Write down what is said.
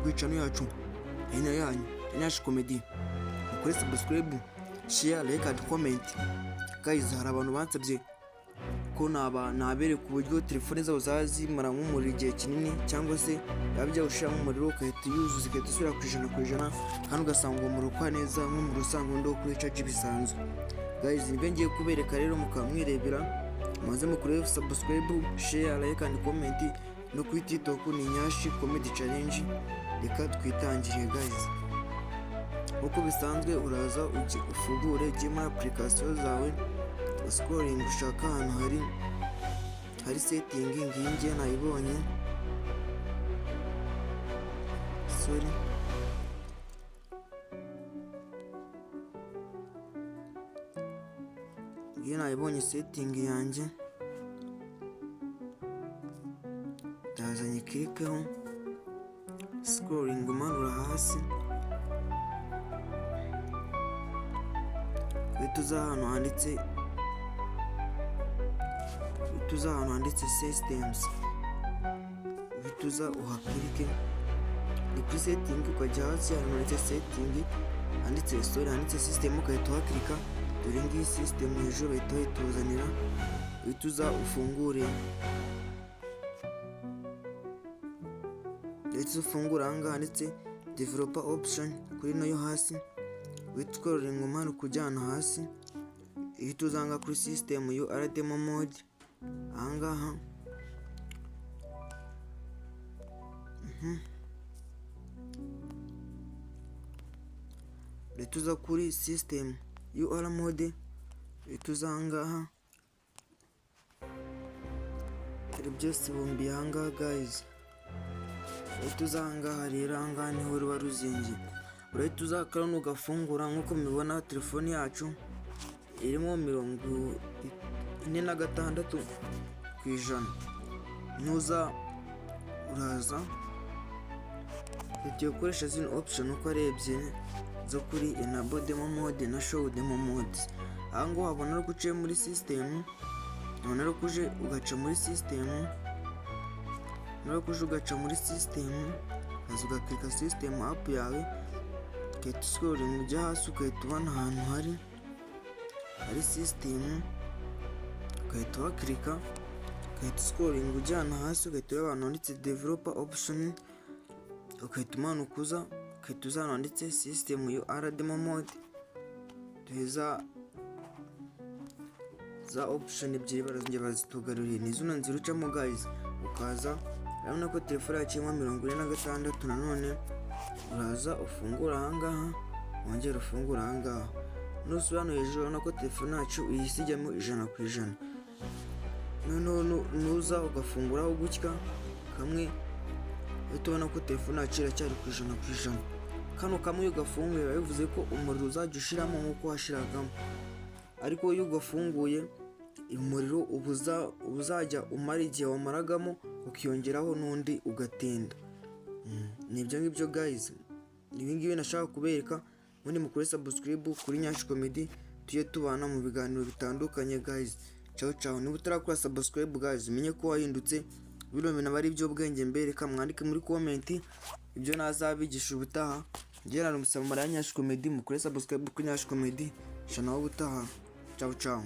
Kuri channel yacu ari nayo yanyu ya Nyashi Comedy. Mukore subscribe, share, like and comment. Guys, hari abantu bansabye ko naba nabereka uburyo telefone zabo zaba zimaramo umuriro igihe kinini, cyangwa se yaba bijya gushiramo umuriro ugahita uyuzuza, igahita isubira ku 100%, kandi ugasanga uwo muriro ukora neza nk'umuriro usanzwe undi wo kuri charge bisanzwe. Guys, nibyo ngiye kubereka rero, mukaba mwirebera. Muze mukore subscribe, share, like and comment. No kuri TikTok ni Nyashi Comedy Challenge. Reka twitangire, guys. Nk'uko bisanzwe, uraza ufungure, ujye muri application zawe, scrolling, ushaka ahantu hari setting. Ngiyi, ngiye nayibonye, sorry. Ngiyi nayibonye setting yanjye, ndazanye kirikeho, scrolling umanura hasi, uhita uza ahantu handitse, uhita uza ahantu handitse systems, uhita uza uhakirike. Ni kuri setting, ukajya hasi ahantu handitse setting, handitse, sorry, handitse system, ugahita uhakirika. Dore ngiyi system hejuru, bahita bayituzanira. Uhita uza ufungure, uhita ufungura ahangaha handitse developer option kuri ino yo hasi, uhita scrolling umanuka ujyana hasi, uhita uza ahangaha kuri system UI demo mode ahangaha. Uhita uza kuri system UI mode, uhita uza ahangaha. Dore byose bumbiye ahangaha, guys. Uhita uza ahangaha rero, ahangaha niho ruba ruzingiye. Urahita uza kano ugafungura. Nk'uko mubibona, telefoni yacu irimo 46%. Nuza uraza tugiye gukoresha zino option uko ari ebyiri zo kuri enable demo mode na show demo mode. Aha ngaha wabona ari uko uciye muri system, wabona ari uko uje ugaca muri system, ari uko uje ugaca muri system, ukaza ugakirika system app yawe, ugahita uscrolling ujya hasi, ugahita ubona ahantu hari system, ugahita uhakirika, ugahita uscrolling ujyana hasi, ugahita ureba ahantu handitse developer option, ugahita umanuka uza, ugahita uza ahantu handitse system UI demo mode. Duheza za option ebyiri barazongera bazitugaruriye. Ni zino nzira ucamo, guys. Ukaza, urabona ko telefone yacu irimo 46. Nanone uraza ufungura ahangaha, wongera ufungura ahangaha. Nusubira hano hejuru, urabona ko telefone yacu ihise ijyamo 100%. Noneho nuza ugafunguraho gutya kamwe, uhita ubona ko telefone yacu iracyari ku 100%. Kano kamwe iyo ugafunguye, biba bivuze ko umuriro uzajya ushiramo nk'uko washiragamo, ariko iyo ugafunguye, umuriro uba uzajya umara igihe wamaragamo, ukiyongeraho n'undi ugatinda. Ni ibyo ngibyo, guys, ibi ngibi nashaka kubereka. Ubundi mukore subscribe kuri Nyashi Comedy, tujye tubana mu biganiro bitandukanye. Guys, ciao ciao. Niba utarakora subscribe, guys, umenye ko wahindutse. Bino bintu aba ari iby'ubwenge mbereka. Mwandike muri comment ibyo nazabigisha ubutaha. Njye na Musamariya Nyashi Comedy. Mukore subscribe kuri Nyashi Comedy. Shana ubutaha. Ciao ciao.